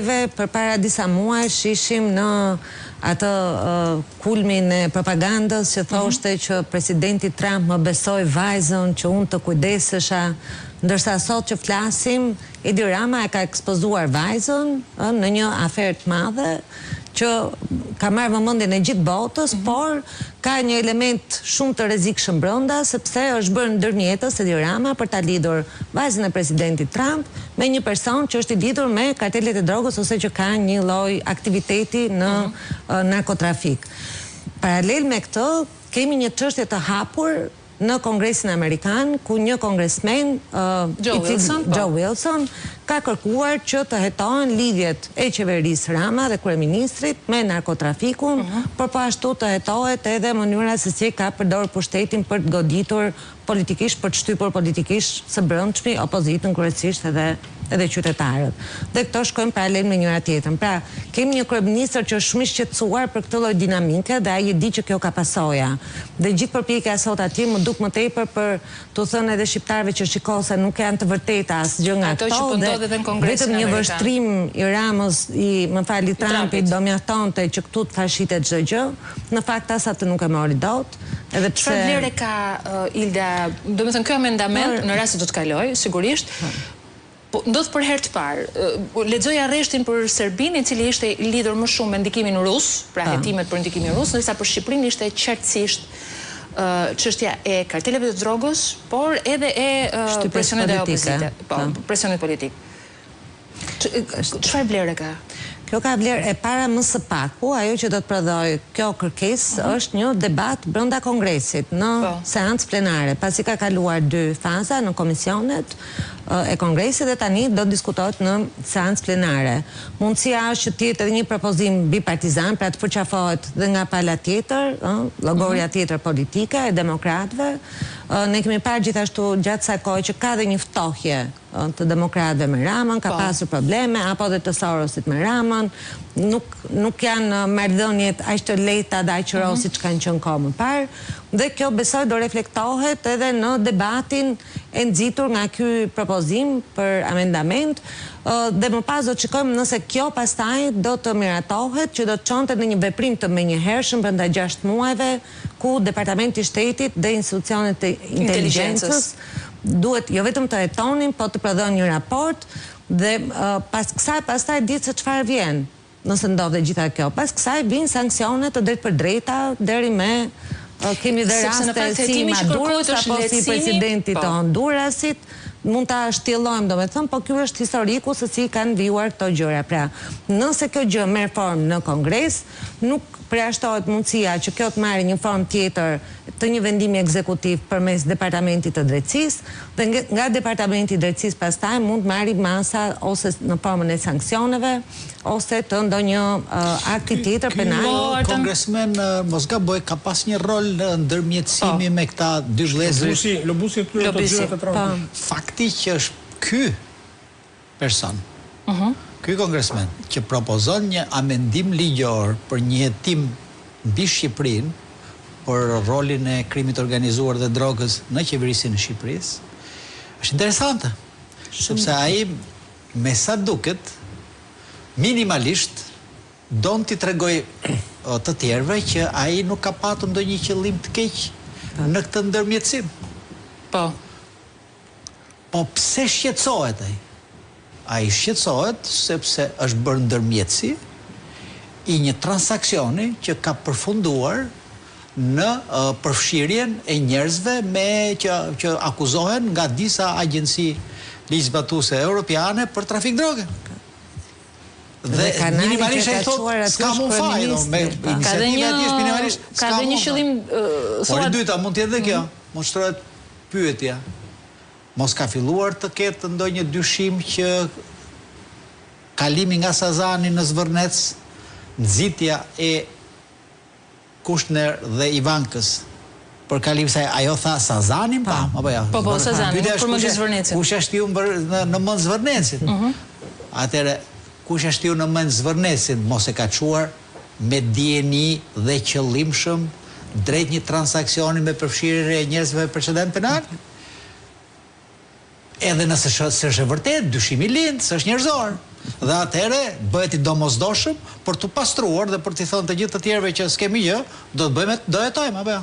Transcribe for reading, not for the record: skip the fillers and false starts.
Neve përpara disa muajsh ishim në atë kulmin e propagandës që thoshte që presidenti Trump më besoi vajzën që unë të kujdesesha, ndërsa sot që flasim, Edi Rama e ka ekspozuar vajzën në një aferë të madhe që ka marrë vëmendjen e gjithë botës, por ka një element shumë të rrezikshëm brenda, sepse është bërë ndërmjetës Edi Rama për ta lidhur vajzën e presidentit Trump me një person që është i lidhur me kartelet e drogës ose që ka një lloj aktiviteti në narkotrafik. Paralel me këtë, kemi një çështje të hapur në Kongresin Amerikan, ku një kongresmen, Joe Wilson, po. Joe Wilson, ka kërkuar që të hetohen lidhjet e qeverisë Rama dhe kryeministrit me narkotrafikun, por po ashtu të hetohet edhe mënyra se si ka përdorur pushtetin për të goditur politikisht për të shtypur politikisht së brendshmi opozitën kryesisht edhe edhe qytetarët. Dhe këto shkojnë paralel me njëra tjetrën. Pra, kemi një kryeministër që është shumë i shqetësuar për këtë lloj dinamike dhe ai e di që kjo ka pasoja. Dhe gjithë përpjekja sot atje m'u duk më tepër për t'u thënë edhe shqiptarëve që shiko se nuk janë të vërteta asgjë nga Ato që këto po dhe ndodh edhe në Kongresin vetëm një Amerikan. vështrim i Ramës, i, më fal, i I Trumpit Trumpit. do mjaftonte që këtu të fashitet çdo gjë. Në fakt as atë nuk e mori dot. Edhe pse Çfarë vlere ka Ilda, domethënë ky amendament në rast se do të kalojë, sigurisht, po ndodh për herë të parë. Lexoja rreshtin për Serbinë, i cili ishte i lidhur më shumë me ndikimin rus, pra hetimet për ndikimin rus, ndërsa për Shqipërinë ishte qartësisht çështja e karteleve të drogës, por edhe e presionit e opozitës, po, presionit politik. Çfarë vlere ka? Kjo ka vlerë e para më së paku, ajo që do të prodhojë kjo kërkesë është një debat brenda Kongresit, në seancë plenare, pasi ka kaluar dy faza në komisionet e Kongresit dhe tani do të diskutohet në seancë plenare. Mundësia është që të jetë edhe një propozim bipartizan, pra të përqafohet dhe nga pala tjetër, ë, llogorja tjetër politike e demokratëve. Ne kemi parë gjithashtu gjatë kësaj kohe që ka dhe një ftohje të demokratëve me Ramën, ka pasur probleme, apo edhe të Sorosit me Ramën, nuk nuk janë marrëdhëniet aq të lehta dhe aq rozë siç kanë qenë kohë më parë, dhe kjo besoj do reflektohet edhe në debatin e nxitur nga ky propozim për amendament, dhe më pas do të shikojmë nëse kjo pastaj do të miratohet, që do të çonte në një veprim të menjëhershëm brenda 6 muajve, ku Departamenti i Shtetit dhe institucionet e inteligjencës duhet jo vetëm të hetonin, po të prodhojnë një raport dhe pas kësaj pastaj dihet se çfarë vjen, nëse ndodh e gjitha kjo. Pas kësaj vijnë sanksione të drejtpërdrejta deri me kemi dhe raste si Maduros apo si presidentit të Hondurasit, mund ta shtjellojmë domethënë, po ky është historiku se si kanë vijuar këto gjëra. Pra, nëse kjo gjë merr formë në Kongres, nuk përjashtohet mundësia që kjo të marrë një formë tjetër të një vendimi ekzekutiv përmes Departamentit të Drejtësisë dhe nga Departamenti i Drejtësisë pastaj mund të marri masa ose në formën e sanksioneve ose të ndonjë akti tjetër penal. Ky kongresmen, mos gaboj, ka pas një rol në ndërmjetësimi me këta dy vëllezërit. Lobusi, lobusi i këtyre të dyve të Trumpit. Fakti që është ky person. Ky kongresmen që propozon një amendim ligjor për një hetim mbi Shqipërinë për rolin e krimit të organizuar dhe drogës në qeverisjen e Shqipërisë, është interesante, sepse ai me sa duket minimalisht don t'i tregojë të tjerëve që ai nuk ka patur ndonjë qëllim të keq në këtë ndërmjetësim. Po. Po pse shqetësohet ai? Ai shqetësohet sepse është bërë ndërmjetësi i një transaksioni që ka përfunduar në përfshirjen e njerëzve me që që akuzohen nga disa agjenci ligjzbatuese europiane për trafik droge. Dhe minimalisht ai thotë s'kam unë faj, do me iniciativa e tij është minimalisht s'kam unë. Ka dhe një qëllim Por e dyta mund të jetë dhe kjo, mund shtrohet Pyetja, Mos ka filluar të ketë ndonjë dyshim që kalimi nga Sazani në Zvërnec, nxitja e Kushner dhe Ivankës për kalim se ajo tha Sazanin pa, apo jo? Po, po, Sazanin, nuk përmendi Zvërnecin. Kush ia shtiu në në mend Zvërnecin? Atëherë, kush ia shtiu në mend Zvërnecin, mos e ka çuar me dijeni dhe qëllimshëm drejt një transaksioni me përfshirjen e njerëzve me precedent penal? Edhe nëse s'është e vërtetë, dyshimi lind, se është njerëzor. Dhe atëherë bëhet i domosdoshëm për t'u pastruar dhe për t'i thënë të gjithë të tjerëve që s'kemi gjë, do të bëjmë, do hetojmë apo jo?